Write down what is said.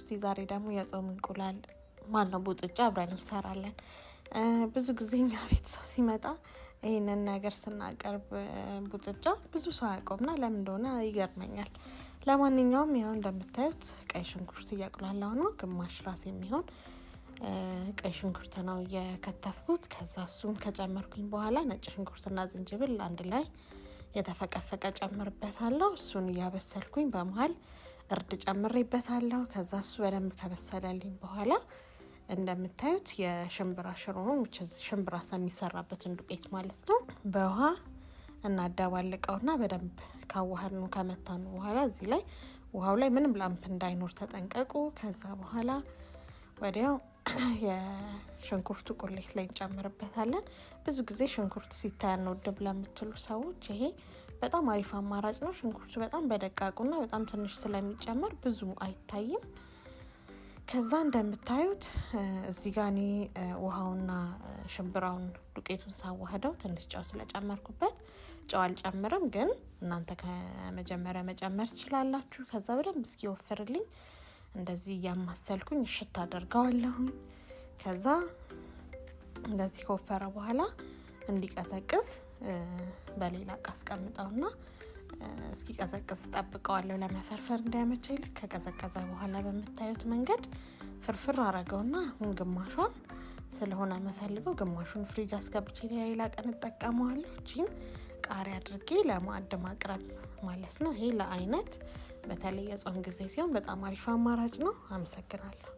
እስቲ ዛሬ ደግሞ የጾም እንቁላል ማነው ቡጥጫ አብረን እንሰራለን። ብዙ ጊዜ እኛ ቤት ሰው ሲመጣ ይህንን ነገር ስናቀርብ ቡጥጫ ብዙ ሰው አያውቀውምና ለምን እንደሆነ ይገርመኛል። ለማንኛውም ያው እንደምታዩት ቀይ ሽንኩርት እያቁላላሁ ነው። ግማሽ ራስ የሚሆን ቀይ ሽንኩርት ነው የከተፍኩት። ከዛ እሱን ከጨመርኩኝ በኋላ ነጭ ሽንኩርትና ዝንጅብል አንድ ላይ የተፈቀፈቀ ጨምርበታለሁ። እሱን እያበሰልኩኝ በመሀል እርድ ጨምሬበታለሁ። ከዛ እሱ በደንብ ከበሰለልኝ በኋላ እንደምታዩት የሽምብራ ሽሮውን፣ ሽምብራ የሚሰራበትን ዱቄት ማለት ነው፣ በውሃ እናደባልቀውና በደንብ ካዋሃድነው ከመታነው በኋላ እዚህ ላይ ውሃው ላይ ምንም lump እንዳይኖር ተጠንቀቁ። ከዛ በኋላ ወዲያው የሽንኩርቱ ቁሌት ላይ እንጨምርበታለን። ብዙ ጊዜ ሽንኩርት ሲታይ አንወድም ለምትሉ ሰዎች ይሄ በጣም አሪፍ አማራጭ ነው። ሽንኩርቱ በጣም በደቃቁና በጣም ትንሽ ስለሚጨመር ብዙ አይታይም። ከዛ እንደምታዩት እዚህ ጋ እኔ ውሃውና ሽምብራውን ዱቄቱን ሳዋህደው ትንሽ ጨው ስለጨመርኩበት ጨው አልጨምርም፣ ግን እናንተ ከመጀመሪያ መጨመር ትችላላችሁ። ከዛ በደንብ እስኪወፍርልኝ እንደዚህ እያማሰልኩኝ እሽት አደርገዋለሁ። ከዛ እንደዚህ ከወፈረ በኋላ እንዲቀዘቅዝ በሌላ እቃ አስቀምጠውና እስኪቀዘቅዝ ጠብቀዋለሁ ለመፈርፈር እንዲያመቸኝ። ልክ ከቀዘቀዘ በኋላ በምታዩት መንገድ ፍርፍር አረገውና አሁን ግማሿን ስለሆነ የምፈልገው ግማሹን ፍሪጅ አስገብቼ ለሌላ ቀን እጠቀመዋለሁ። እቺን ቃሪያ አድርጌ ለማዕድ ማቅረብ ማለት ነው። ይሄ ለአይነት በተለይ የጾም ጊዜ ሲሆን በጣም አሪፍ አማራጭ ነው። አመሰግናለሁ።